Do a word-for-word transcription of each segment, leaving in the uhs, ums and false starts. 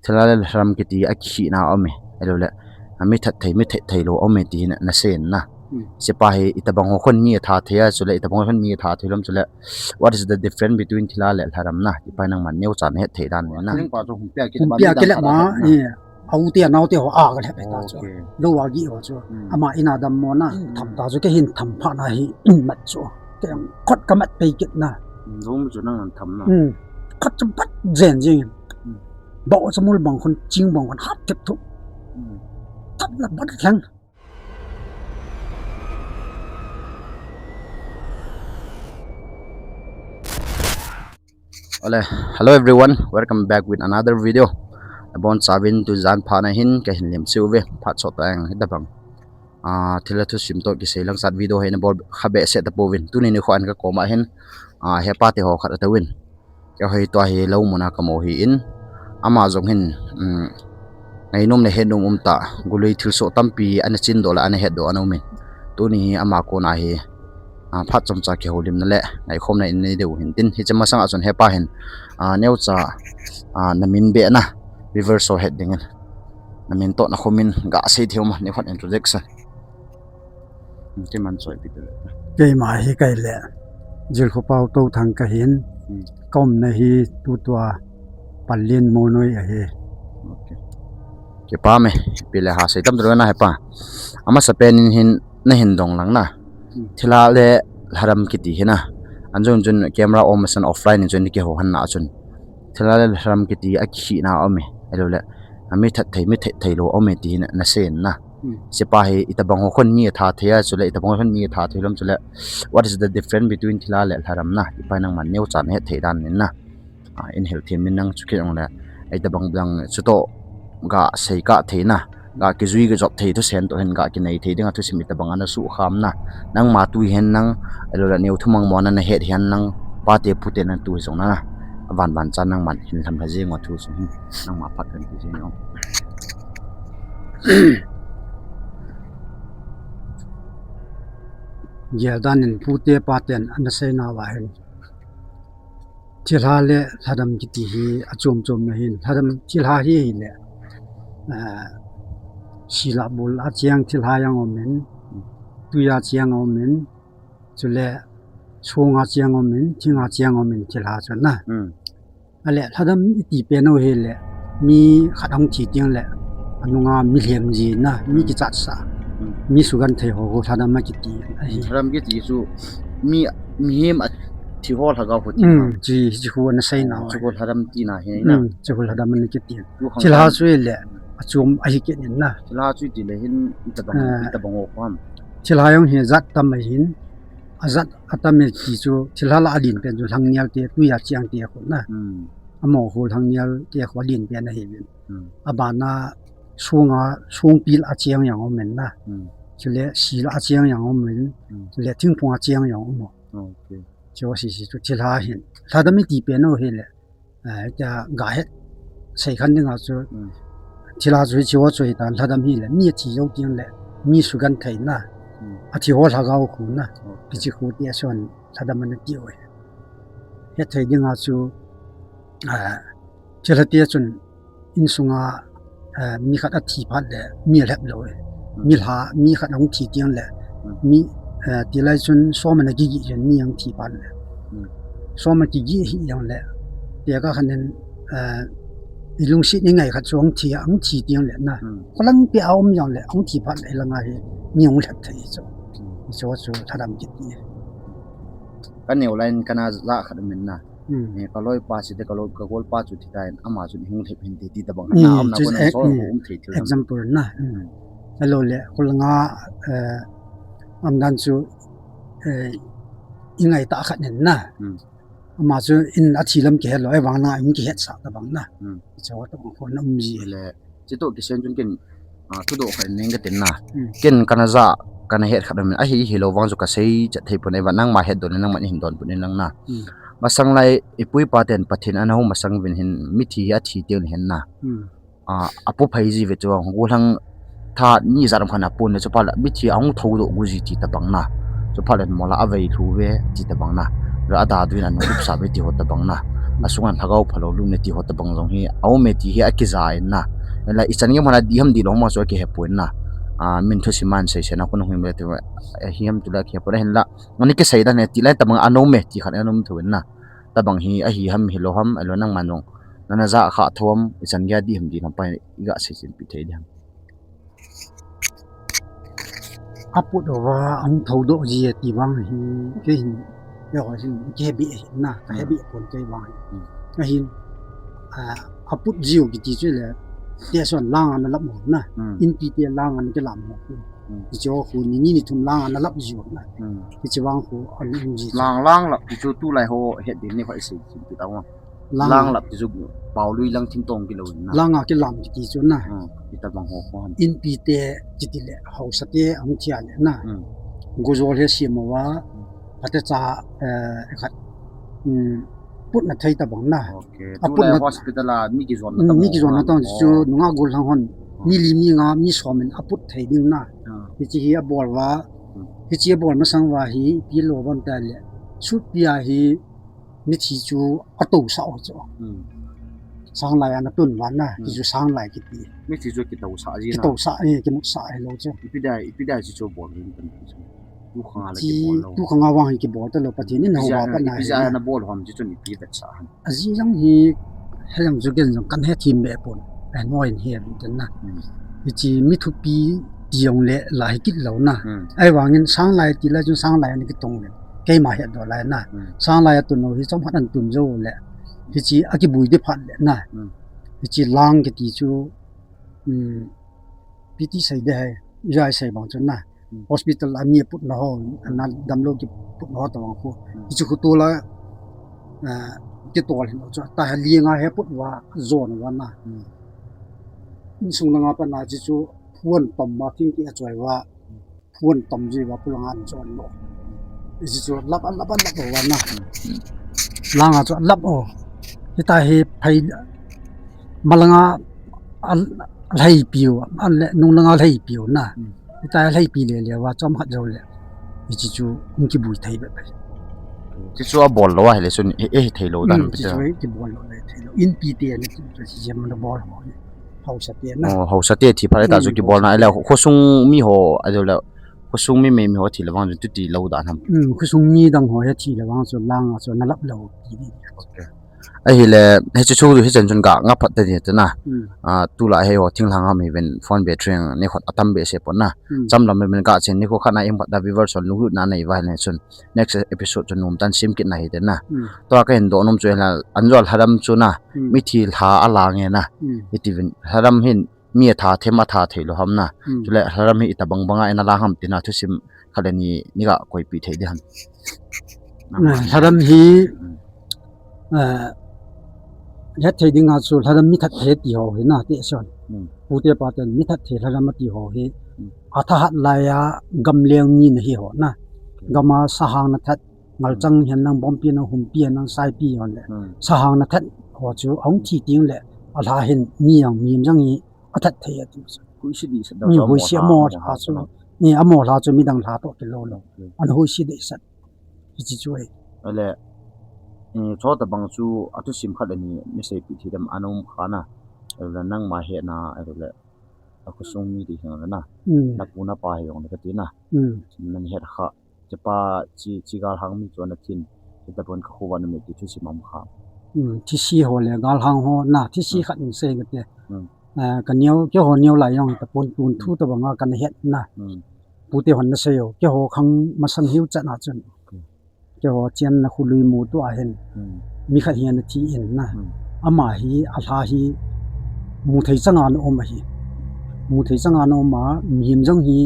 Thilha le lharam kiti a kikhihna a um e, ahilou le, a mi that thei, mi that thei lou a um e ti hi na, na sei in na. Hmm. Hiche pa hi itobang ho khun mi a that thei a, chule itobang ho khun mi a that thei lou a um, chule what is the difference between thilha le lharam na? Ti pa nangman neocha na het thei dan in na. Hung pia kile ma, eh, a u te a nao te ho a ga lhep ta chu. Okay. Lou a gi ho chu. Hmm. Ama in a dam mo na, hmm, tham ta chu, kei hin tham phat na hi, in mat chu. Kei ang khut ka mat pei kit na. Hmm, lou mi chu nang an tham na. Hmm. Khut chu bat jen jing. Hmm. Bou chu mul bang khun, ching bang khun, hat tep thu. Hmm. That la bat lhang. Ole, hello everyone, welcome back with another video. Abon chavin tujan phat na hin kahin lim chiu ve, phat chom tah jeng hitobang. Ah, thilha thusim toh kisei lang chat video hi na bol kha behseh tapouvin. Tuni nikho a ka koma hin, ah, hepa te ho khat atouvin. Kei hoi tua hi lou muna ka mu ahin. Ama jong hin, um, ngainom le hetnom um tah, golui thilsoh tampi ana chin doh le ana het doh ana um in. Tuni hi ama kona hi, ah, phat chomcha kihoulimna le ngaikhomna in nei diu hin tin. Hiche masang a chun hepa hin, ah, neocha, ah, na min beh na, viewers ho het dingin. Na min toh na khomin ga sei thei um a, neokhat introduction. Hmm, keiman choi pi te. Keima hi ka hi le, Jilkhopau Touthang ka hin, hmm, ka umna hi tutua Pallel Monoi ahi. Okay. Kipa me, pi le ha sei tam tah na hepa. Amasapen in hin na hin dong lang na. Hmm. Thilha le lharam kiti hi na. An jong chun camera on masang offline in chun kihou han na chun. Thilha le lharam kiti a kikhihna a um e, ahilou le, a mi that thei, mi that thei lou a um e ti hi na, na sei in na. Hmm. Hiche pa hi itobang ho khun mi a that thei a, chule itobang ho khun mi a that thei lou a um, chule what is the difference between thilha le lharam na? Ti pa nangman neocha na het thei dan in na. Ah, in hil them in nang chu kei jong le, itobang bang chu toh ga sei kah thei na. Ga kijui ga jop thei thusen toh hin ga kinei thei dinga thusim itobang ana suhkham na. Nangma tu hin nang, ahilou le neo thumang mo na na het hin nang, pate pute na tu jong na. Avan van chan nangman hin lham lha jeng o thu sung hin. Nangma phat kan ti jeng o. Gel dan in pute paten ana sei nauva hin. Thilha le lharam kiti hi achom chom na hin. Lharam thilha hi ahile, ah, sil a bol a cheng thilha jong um in, tui a cheng um in, chule song a cheng um in, thing a cheng um in thilha chu na. Hmm. Ale lharam iti pen u hile, mi khat ahung thi teng le, anunga mi lhem ji na, mi, hmm, kichat sa, hmm, mi suhgenthei ho, ho lharam a kiti ahi. Lharam kiti chu mi, mihem a thi ho lhagao ho ti, hmm, na. Chi, chi ho ana sei na. Chi ho lharam tina hi na. Hmm, chi ho lharam ana kiti. Thilha chu hile, achom ahi kit in na. Thilha chu iti le hin itobang, ah, itobang ho ham. Thilha jong hi jat tam ahin, ajat atam e ti chu, thilha la alen pen chu lhangnial te, tui a cheng te khu na. Hmm. Amaho khu lhangnial te khu alen pen ahi uvin. Hmm. Abana song a, songpil a cheng jong um in na. Hmm. Chule sil a cheng jong um in. Hmm. Chule thingphung a cheng jong um. Okay. Chu sese chu thilha hin. Lharam iti pen u hile. Eh, tia ga het sei khen dinga chu, hmm, thilha chu hiche ho chu hitan, lharam hile, mi athi jou teng le, mi suhgenthei na, hmm, athi ho lhagao khu na, okay, hiche khu tia chun lharam ana ti u ahi. Het thei dinga chu, eh, thilha tia chun insunga, eh, mi khat athi phat le, mi alhep lou e. Hmm. Mi lha, mi khat ahung thi teng le, hmm, mi, eh, tilai chun som ana kigih chun mi ahung thi phat le. Hmm. Som ana kigih hih jong le, tekah khat in, eh, ilungset ni ngai khat chu ahung thi, ahung thi teng le na. Hmm. Kholangpi a um jong le, ahung thi phat le, hilanga hi mi ahung lhep thei chu. Hmm. Chu chu lharam kiti. Ka neo lai in kana ja khat um in na. Hmm. Eh, ka loipa chu te, ka loi, ka golpa chu thi tan, ama chun hung lhep hinte ti tabang. Hmm, na, amna chu kon ek-, so, hmm, um thei thil. Example na. Hmm. Ahilou le, kholanga, eh, umdan chu, eh, ingai tah khat in na. Hmm. Ama chu in athi lam kihet lou, ahivang na in kihet sah tabang na. Hmm. Chu tabang kon um ji. Le, chutoh kisei chun ken, ah, thudoh khat nei ka tin na. Hmm. Ken kana ja, kana het khat um in, ahi hilou vang chu ka sei chet thei pon, ahivang nangma hetdoh le nangman hin donbut in lang na. Hmm. Masang lai, ipu ipa ten Pathen ana hou masang uvin hin, mithi hi athi teng le hin na. Hmm. Ah, apu phei ji ve chu, gollhang tha ni ijat ham khat ana pon le chu phat le, mithi ahung thoudoh gu ji ti tabang na. Chu phat le mola avei lhu ve ti tabang na. Ra ada duin ana upsa ve ti ho tabang na. asunga lhagao phalou lum le ti ho tabang jong hi aum e ti hi akija in na. Hinla ichan gei mala dih ham dihlou ham chu akihepoi na. A, min thusim a seisei na khun hung le ti, eh, hiam tu le akihepoi na hinla. Ani kisei dan e ti lai tabang anom e ti khat anom thou in na. Tabang hi ahi ham hilou ham, ahilou nangman jong nana ja kha thou ham, ichan gei a dih ham dihlou ham pa iga seisetpi thei ding ham. Aput uva ahung thoudoh ji e ti vang hi, kei hin, keiho hin, kei hebih ahi na, ka hebih pon kei vang hi. Ahin, a, aput jiu kiti chu le, tehse lang ana lap u na, inpi te lang ana kilam u. Hiche khu ni ni ni thum lang ana lap jiu na. Hiche vang khu ana um ji chu. Lang, lang lap ti chu tulai ho het ding ni kho isei ji ti ta vang. Lang lap ti chu Paolui lang thingtong kilou na. Lang a kilam kiti chu na. Hitabang ho khu ham. Inpi te kiti le, haosa te ahung thi a le na. Gojol he siam uva, phatecha, eh, khat, um, putna thei tabang na. Okay. Aputna hospital a mi kijonna tabang. Mi kijonna tabang chu nunga gollhang hon. Mi li mi nga mi som in aput thei ding na. Hiche hi abol uva. Hiche abol masang uva hi ipi lou ham ti le. Sutpi a hi mithi chu atousah u chu. Sanglai a ana tun uva na, ti chu sanglai kiti. Mithi chu kitousah ji na. Kitousah, eh, kimutsah hilou chu. Ipi dia, ipi dia chu chu bol rin kan chu. Tu khang a la kibol lou. Tu khang a vang hi kibol talou Pathen in hou a pat na. Ipi dia ana bol ham chu chu ipi vetsah ham. Ajeh jong hi, hejong chu ken jong kan hethem be pon. Ahin, ahin he tin na. Hiche mi thupi ti jong le la hi kit lou na. Ahivangin sanglai ti lai chun sanglai ana kitong le. Keima hetdoh lai na. Sanglai a tun u hi chomkhat ana tun jou le. Hiche akibui di phat le na. Hiche lang kiti chu, um, ipi ti sei ding ham, ijat sei bang chun na. Hospital a mi putna ho, ana damlou kiputna ho tabang khu. Hiche khu tol a, ah, kitol hin chu. Tahi li nga he put uva, jon uva na. Insung langa pat na hiche chu, phuan tom ma thing ki achoi uva. Phuan tom ji uva, pulanga jon lou. Hiche chu lap a, lap a, lap uva na. Langa chu lap u. Hitahi phai malanga a, alheipi u, ale nung langa alheipi u na. Hitahi alheipi le le uva chomkhat jou le. Hiche chu hung kibui thei be be. Hiche chu abol lou ahile chun, eh, eh, thei lou dan. Hiche chu kibol lou le thei lou. Inpi te ni chu hiche jam na bol ho. Haosa te na. Oh, haosa te thi phat le ta chu kibol na. Ahile khosung mi ho, ahile khosung mi mei mi ho thi le vang chun tuti lou dan ham. Khosung mi dang ho he thi le vang chu lang a chu ana lap lou ti di. Ahile, hiche chu, hichan chun ka nga phat ta ni ta na. Ah, tulai hi ho thinglhang ham hi ven phone battery ni khot atam behseh pon na. Cham lam ven ka chen ni kho khat na im khat da viewers hon lunglut na nei uva le chun. Next episode chu nom tan sim kit na hi te na. Tua kahin doh nom chu hila, anjo lharam chu na. Mithi lha alang e na. Hiti ven lharam hin mi atha them atha thei lou ham na. Chule lharam hi itabang banga ana lang ham ti na thusim khat le ni, ni ga koipi thei ding ham. Lharam hi, eh, het thei dinga chu lharam mi that thei ti ho hi na ti son. Pu te pa ten mi that thei lharam ti ho hi. Athahat lai a gamleng mi na hi ho na. Gam a sahang na that, ngalchang hihen lang, bompi hihen lang, humpi hihen lang, saipi hihen le. Sahang na that ho chu ahung thi teng le, alha hin mi jong, mi jong hi athat thei ati. Huisi dihset dang chu, huisi amo lha chu. Ni amo lha chu midang lha toh kilou lou. Ana huisi dihset. Hiche chu ahi. Ahile, eh, chutabang chu athusim khat le ni, ni seipi thei dem ana um kha na. Ahile nangma hetna, ahile akhosung mi ti hihen le na. Napu napa hihen le kati na. Nani het kha. Chepa, che, che galhang mi chu ana thin. Hitabang ka kho uva na me ti thusim um kha. Thisi ho le galhang ho na, thisi khat in sei kate. Eh, ka neo, keiho neo lai jong tapon tun thu tabanga kana het na. Pu te hon na sei u, keiho khang masang hiu chan a chun. Keiho chenna khu lui mu tu ahin. Mi khat hi ana thi in na. Ama hi, alha hi, mu thei changa ana um ahi. Mu thei changa ana um a, mihem jong hi,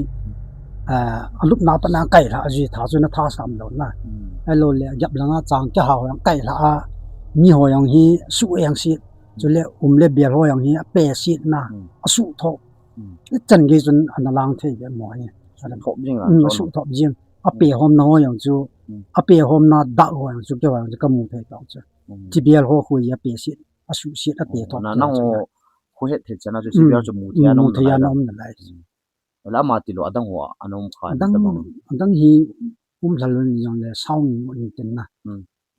ah, alupna pat na kai lha, ajui tha chu na tha sam lou na. Ahilou le, gap langa chang kiha ho jong kai lha a, mi ho jong hi, su eng sit. Chule, um le bel ho jong hi, ape sit na, asu thop. Ichan gei chun ana lang thei be mo hi. Thop jing a, asu thop jing. Ape homna ho jong chu, ape homna dak ho jong chu, keiho jong chu kamu thei tong chu. Thibel ho khu hi ape sit, asu sit, ape thop na, nang ho khu het thei chan a chu thibel chu mu thei ana um nalai. Ahile ama tilou adang ho ana um kha. Adang, adang hi um lhalou in jong le sound in tin na.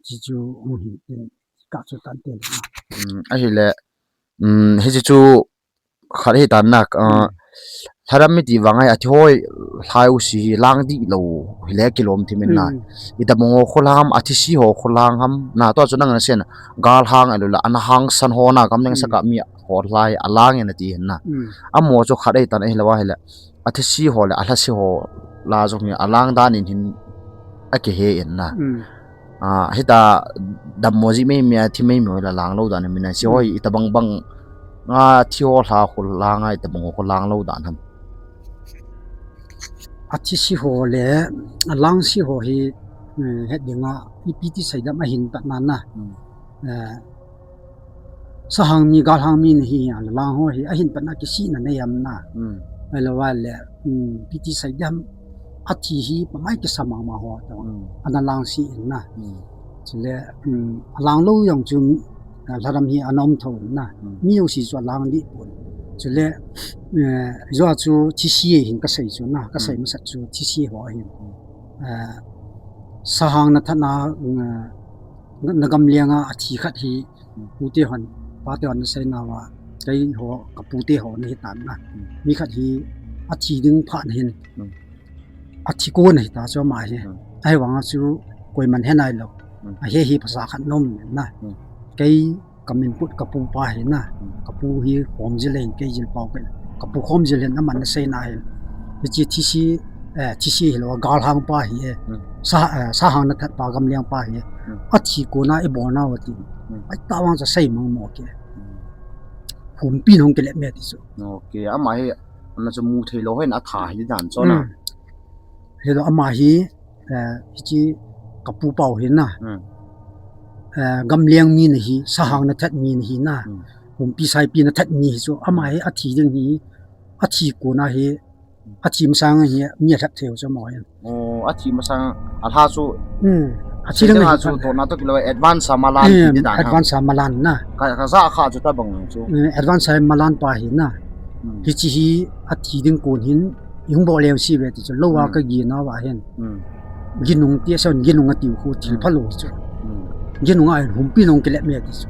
Chi chu um hin tin. ka chu tan te. Um, ahile, um, hiche chu khat hi tan na, uh, Lharam miti vang ai, athi hoi lhai u si hi lang di lo hile kilom thi min na. Ita bang ho kho lang ham, athi si ho kho lang ham, na to chu nang na sen, gal hang alu la, ana hang san ho na, kam neng sa ka mi ho lhai, a lang e na ti hin na. Amo chu khat ai tan ai lo wa hile, athi si ho le, alha si ho la jong hi, a lang dan in hin, a kihe in na. A, hita dammo ji mei mei a thi mei mei la lang lo dan mina si hoi ita bang bang a thi ho lha khu lang a ita bang khu lang lo dan ham. Athi si ho le alang si ho hi, eh, het dinga ipi ti sai dam ahin pat na na. Eh, sahang mi, galhang mi na hi, a lang ho hi, ahin pat na kisihna nei am na. Ahilou le, um, ipi ti sai dam, athi hi, pamai kisa mama ho, to. Ana lang si in na. Chule, um, alang lou jong chu, ah, Lharam hi ana um tho in na. Mi u si chu alang di pon. Chule, eh, jo chu thi si hin ka sei chu na, ka sei masat chu thi si ho hin. Eh, sahang na that na, um, na, na gam lianga athi khat hi, pu te hon, pa te hon na sei na wa, kei ho, ka pu te ho na hi tan na. Mi khat hi, athi ding phat na hin. Athi kon na hi ta chu ama hi. Ahivang a chu, koiman he nai lo. Ahe hi phasa khat nom na. Kei ka min put ka pu pa hi na. Ka pu hi khom jil hin, kei jil pau kei. Ka pu khom jil hin, aman na sei na hin. Hiche thi si, eh, thi si hi lo, galhang pa hi e. Sa, eh, sahang na that pa, gam liang pa hi e. Athi kon a i bol na wa ti. Ai ta vang cha sei mang mo ke. Humpi hung kile me ti chu. Okay, ama hi, ana chu mu thei lo hin atha hi dan chu na. Hello, ama hi, eh, hiche ka pu pau hi na. Eh, gam liang mi na hi, sahang na that mi na hi na. Humpi saipi na that mi hi chu. Ama hi athi ding hi, athi kon a hi, athi masang hi, mi a that thei u chu ama hi. Oh, athi masang alha chu. Hmm. Athi ding hi chu to na to kilo advance a malan ti dan. Advance a malan na. Ka, ka ja kha chu ta bang chu. Eh, advance a malan pa hi na. Hiche hi athi ding kon hin, i hung bol leu si ve ti chu, lou a ka gi na wa hin. Ginung ti a son, ginung a ti u khu thil pha lo chu. Ginung a hin humpi hung kile me ti chu.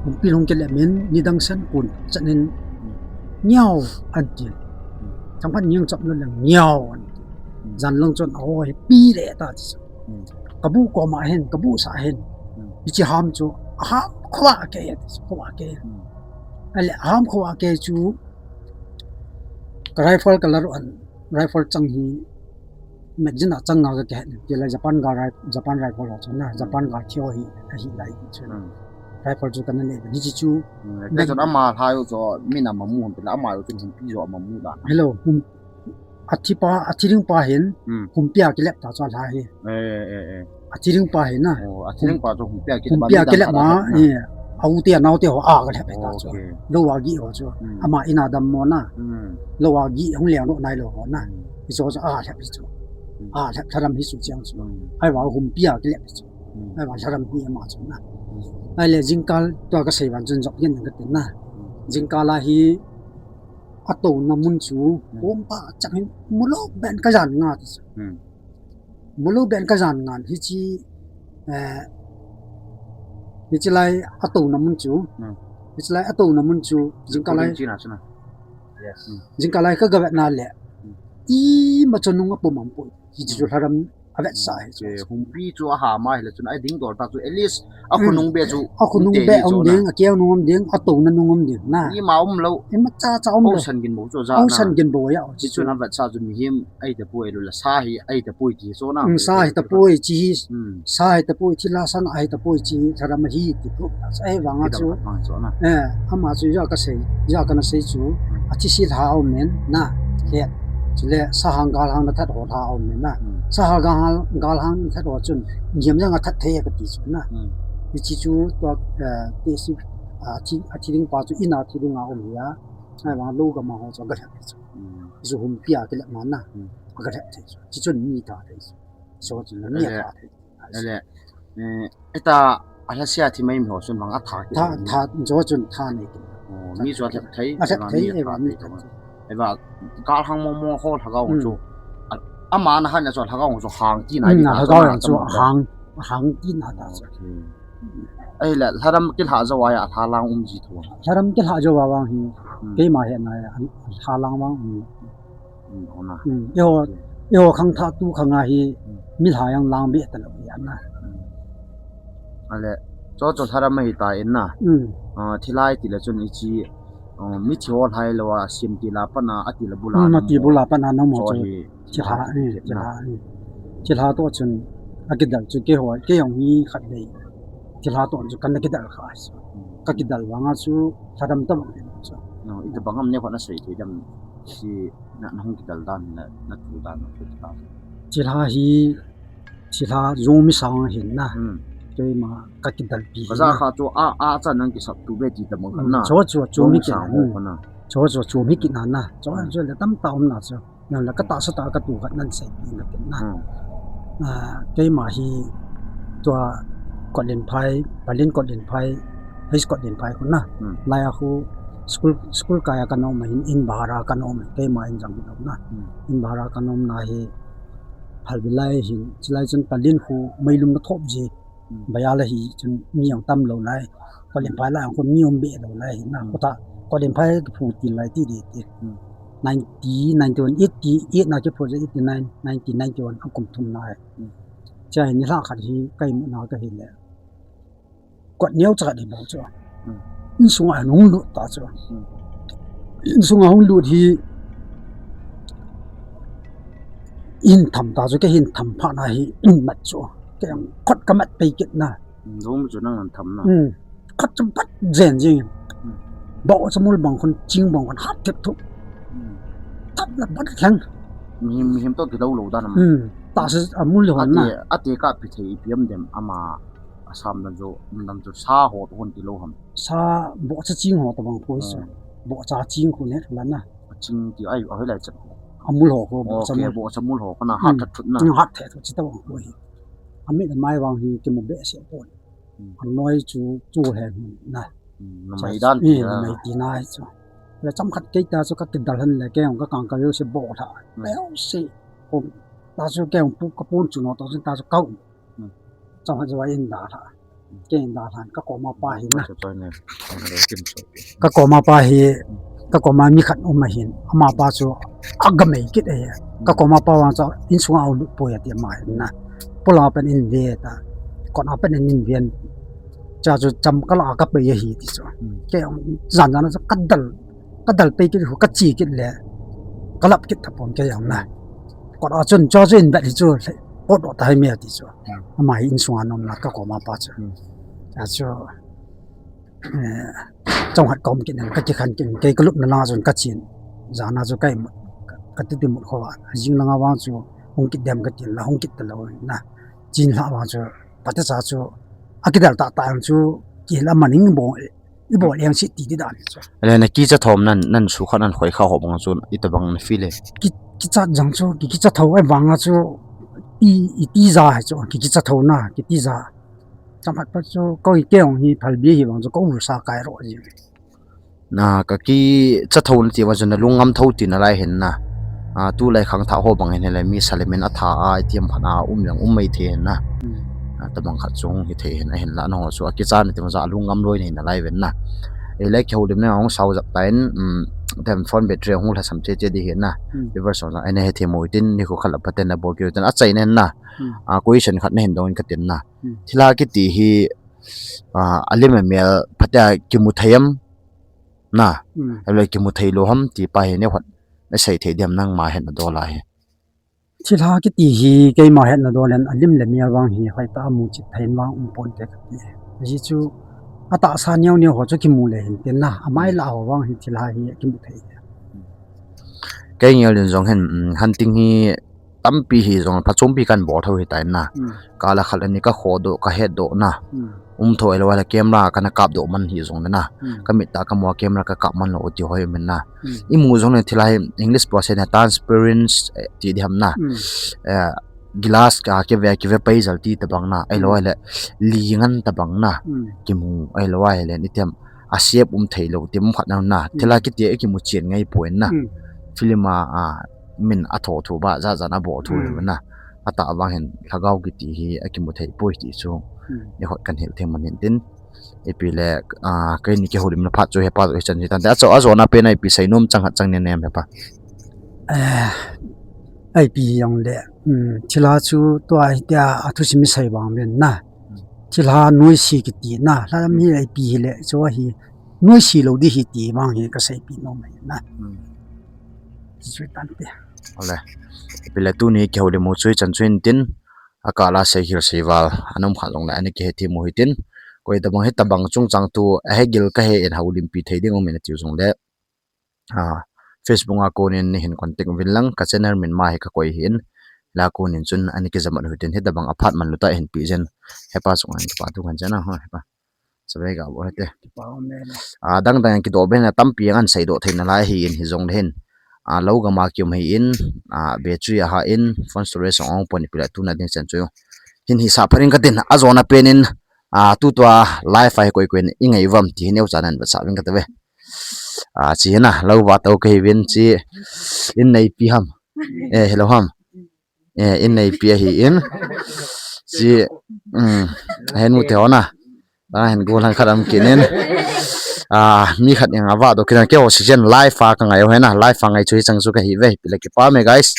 Humpi hung kile min, nidang san kon, chan in, niau an ti. Chang phat niang chap lo leng, niau an ti. Jan lang chun, a ho hi pi le ta ti chu. Ka bu koma hin, ka bu sa hin. Hiche ham chu, a ham khua ke, ti chu, khua ke. Ale ham khua ke chu, ka rifle ka la ru an, rifle chang hi, magazine a chang nga ka ke, ti la Japan ga ri-, Japan rifle ho chu na, Japan ga thio hi, ahi lai chu. Rifle chu ka na le, hiche chu. Ka chun ama lhai u chu, mi na ma mu, ti la ama u chu humpi jo ma mu da. Hello, hum, Athi pa, athi ding pa hin, humpi a kilep ta chu alha hi. Eh, eh, eh. Athi ding pa hin na. Oh, athi ding pa chu humpi a kilep, humpi a kilep ma, eh, a u te, a nao te ho a kilep ta chu. Okay. Lou a gi ho chu. Ama in a dammo na. Lou a gi hung leng lou nai lou ho na. Hi chu chu a lep hi chu. A lep Lharam hi chu chiang chu. Ahivang humpi a kilep hi chu. Ahivang Lharam hi ama chu na. Ahile jingkal tua ka sei vang chun jop ngen ka tin na. Jingkal a hi, atouna mun chu, kom pa chang hin, mulou ben ka jan nga ti chu. Mulou ben ka jan ngan, hiche, eh, hiche lai atouna mun chu, hiche lai atouna mun chu, jingkah lai, jingkah lai ka ga vet na le, ima chun nung apum am poi, hiche chu Lharam a vetsa hi chu. Humpi chu a ham a hile chun a ding dol ta chu, at least a khonung be chu, a khonung be um ding, a keu nung um ding, a touna nung um ding na. Ima um lou. Ima cha cha um lou. Ausan gin bo chu ja na. Ausan gin bo ya. Hiche chun a vetsa chu mihem ahi tapoi, lou la sa hi ahi tapoi ti chu na. Sa hi tapoi chi hi. Sa hi tapoi, thilha san ahi tapoi chi hi, Lharam ahi ti pu. Ahivang a chu. Eh, ama chu ja ka sei, ja ka na sei chu. Athi si lha um in na. He. Chule sahang galhang na that ho lha um in na. Sahang galhang, galhang na that ho chun, niam jang a that thei ka ti chu na. Hiche chu tua, eh, ti si, athi, athi ding pa chu in a thi ding a um hi a. Ahivang lou gam a ho chu ga lhep chu. Chu humpi a kilep ma na. Ga lhep thei chu. Hiche chun mi tha thei chu. Chu chun mi tha thei. Ele, eh, eta, a lhasia thi mai mi ho chun vang a tha ki. Tha, tha, jo chun tha nei ki. Oh, mi chu a lhep thei, a lhep thei, mi a tha nei ki. Eva, galhang mo mo ho lhagao chu. Ama na han chu lhagao chu hang ti na. Lhagao chu hang, hang ti na ta chu. Ahile, lharam kilha jou a, alhalang um ji thou. Lharam kilha jou a vang hi, Hmm. keima hetna a, alhalang vang um. Hmm, hona. Hmm, eiho, Okay. eiho khangthah tu khang a hi, Hmm. milha jong lang be talou hi ana. Hmm. Ale, chu chu lharam ahi tan na. Hmm. Ah, thilha tile chun ichi, ah, mithi ho lhai lou a, sim tila pat a, atila bula Hmm, nam ati ho. bula pat a nam ho Chu chu. hi, Thilha, thilha eh, kiti na. thilha, eh. Thilha toh chun, akidal chu keiho, kei jong hi khatvei. Thilha toh chu kana kidal kha. Hmm. Kakidal vang a chu, lharam tabang hi chu. No, itobang ham neiho nasei thei dem, si na, nahung kidal dan, na, natu dan, natu dan. Thilha hi, thilha jong mi sang hin na. Hmm. Keima kakidalpi Kaja hin na. kha chu a, a chan nang kisap tu be ti tabang Hmm, na. chu chu, chu Jong mi mi sang kina, ho hmm. kona. Chu chu, chu mi kina na. Chu Hmm. chu le tamtah um na chu. Nang la katahsa tah a katu khat nan seipi na tin na. Hmm. Ah, keima hi tua Kotlinphai, Palin Kotlinphai, H Kotlinphai khu na. Hmm. Lai a khu school, school kai a kana um ahin, in bahar a kana um ahin, keima in jong hin na. Hmm. In bahar a kana umna hi Phalbi lai hin, chulai chun Palin khu meilum na thop ji. Hmm. Baya la hi chun mi jong tam lou lai. Kotlinphai lai a khu mi um be lou lai hin na. Hmm. Khu ta Kotlinphai phu til lai ti di ti. Hmm. Ninety, ninety-one, eighty-eight na kiphu je, eighty-nine, ninety, ninety-one, akum thum na. Hmm. Cha hi nilhah khat hi ka imut na ka hi le. Kot neo cha khat hi bou chu. Hmm. Insung a hung lut ta chu. Hmm. Insung a hung lut hi in tham ta chu, kei hin tham phat na hi in mat chu. Kei jong kot ka mat pei kit na. Hmm, room chu nang an tham na. Hmm. Khat chu bat jen jing. Hmm. Bou cha mul bang khun, ching bang khun, hat thep thu. Hmm. Tap na bat lhang. Mihem, mihem toh kilou lou dan am. Hmm. Ta se a mul hon na. Ati, ati ka pi thei ipi am dem ama asam dan chu, dan chu sa ho toh hon kilou ham. Sa bou cha ching ho toh bang khu hi chu. Hmm. Bou cha ching khu ne la na. Ching ti ai, a hoilai chan ho. A mul ho khu, bou cha Okay, mul. bou cha mul ho khu na, Hmm. hat thep thut na. Hmm, hat thep thut chi toh bang khu hi. Amit amai vang hi kimu behseh pon. Hmm. Anoi chu, chu he na. Hmm, numei Cha, dan eh, ti a. numei ti na hi chu. Le chomkhat kei ta chu ka kidal hen le kei jong ka kang ka veu se bou tha. Hmm. Veu se. Ko ta chu kei jong pu ka pon chu no ta chu ta chu kau. Hmm. Chomkhat chu in da tha. Hmm. Kei in da tha ka koma pa hi na. Ka chu choi ne. Ka chu kim so. Ka koma pa hi, ka koma mi khat um ahin, amapa chu agamei kit ahi. Ka koma pa vang chu insung a alut poi ati ama hin na. Pula pen in ve ta, kona pen in ve. Cha chu cham kala ka pei ahi ti chu. Hmm. Kei jan jan chu kadal, kadal pei kit hu kachi kit le, kalap kit tapon kei jong na. Kona chun cha chu in vet hi chu, kot ta hi me ati chu. Hmm. Ama hi insung a nom na ka koma pa chu. Hmm. Cha chu Eh, chomkhat ka um kit in, ka kikhen kit in, kei ka lupna lang a chun ka chen. Jan a chu ka imut, ka, ka tuti mut kho a. Jing lang a vang chu hung kit dem ka tin la, hung kit talou na. Chen lhah vang chu, pate cha chu, akidal tah tah jong chu, kihil a man in bol, i bol jeng si ti ti dan chu. Le na kicha thou am nan, nan sukha nan khoi kha ho bang chu, itobang na feel e. Ki, kicha jang chu, ki, kicha thou e vang a chu, i, i ti ja hi chu, ki, kicha thou na, ki ti ja. Chomkhat pa chu, koi kei jong hi Phalbi hi vang chu, ka u sa kai ro ji. Na, ka kicha thou na ti vang chu, na lung ngam thou ti na lai hin na. A, tulai khangthah ho bang hin le, mi salemin a tha a, i tiam khat a, um jong um mai thei hin na. Hmm. A, tabang khat chu hung hi thei hin, ahin la na ho chu, a kicha na ti vang chu, a lung ngam loi na hin na lai ven na. E le kihoulim na hung sao jap ta in, um, dem phone battery hung lhasam che che di hin na. Hmm. Viewers ho jong, ai na he thei mo tin, ni khu khat la phaten na bol kit u tin, a chai na hin na. Hmm. A, question khat na hin dong in ka tin na. Hmm. Thilha kiti hi, a, alim amel phatea kimu thei am na, Hmm. ahilou le kimu thei lou ham ti pa hi neo khat na sei thei diam nangma hetna dol a hi. Thilha kiti hi keima hetna dol in alim le mel vang hi hoitah a mu chit thei vang um pon te kati. Ajeh chu atahsa neo neo ho chu kimu le hin tin na, amai Hmm. la ho vang hi thilha hi kimu thei. Kei ngel din jong hin, um, hunting hi tampi hi jong phachompi kan bol thou hi ta in na. Hmm. Kal a khat le ni ka khodoh, ka hetdoh na. Hmm. Um thou ahilou le camera kana kapdoh man hi jong le na. Hmm. Ka mit a ka mu a camera ka kap man lou ti ho hi um in na. Hmm. I mu jong le thilha hi English pa sei na transparent, eh, ti di ham na. Hmm. Eh, glass ka kive, kive pai jal ti tabang na. Ahilou Hmm. le li ngan tabang na. Hmm. Kimu ahilou le ni tem. A shape um thei lou, ti um khat na na. Hmm. Thilha kiti a kimu chen ngai poi na. Hmm. Film a, a, min a tho thu ba, ja ja na bol thu Hmm. na. Atah vang hin lhagao kiti hi a kimu thei poi ti chu. Hmm. Ni hot kan hil thei man hin tin. Ipi le, ah, keini kihoulimna phat chu hepa chu hichan chu hitante. Ajo, ajona pen a ipi seinom chang khat chang nei nei em hepa? Eh, ipi hijongle, um, thilha chu tua hitia athusim isei vang ven na. Thilha noise kiti na, lhalam hi ipi hile, chu hi noise lou di hi ti vang hi kaseipeh nom ahi na. Chu tante. Ole. Ipi le tuni kihoulim u chu hichan chu hintin, akah la seihil seival ana um kha jongle ana kihethem u hitin, koi tabang hitabang chungchang thu ahegil kahe in houlimpi thei ding um in atiu jongle, ah, Facebook a konin neihin contact uvin lang, ka channel min ma hi kakoi ahin, la konin chun ana kijamat u hitin, hitabang aphat manlu tah hinpeh jeh in hepa chunga kipathu kahin sei na, hepa. Chavei gabol hite. Adang dang kidoh be na tampi jong ahin seidoh theina lai ahin, hijongle hin, ah, lou gam a kium ahin, ah, battery aha in, phone storage jong ong pon, ipi le tuna ding chan chu hin hisah phat in katin, ajona pen in, ah, tutua live a hi koi koi in ingai uvam ti hi neocha nan vetsah uvin katave. Ah, chi hina, lou va tou kahiuvin, chi in neipi ham. Eh, hello ham. Eh, in neipi ahin. Chi, um, ahin mu te ho na. Ahin gollhang khat aum kit in. Ah, mi khat in ava doh kit in, keiho oxygen live a kangai u hina, live a ngai chu hichang chu kahiuve, ipi le kipah e guys.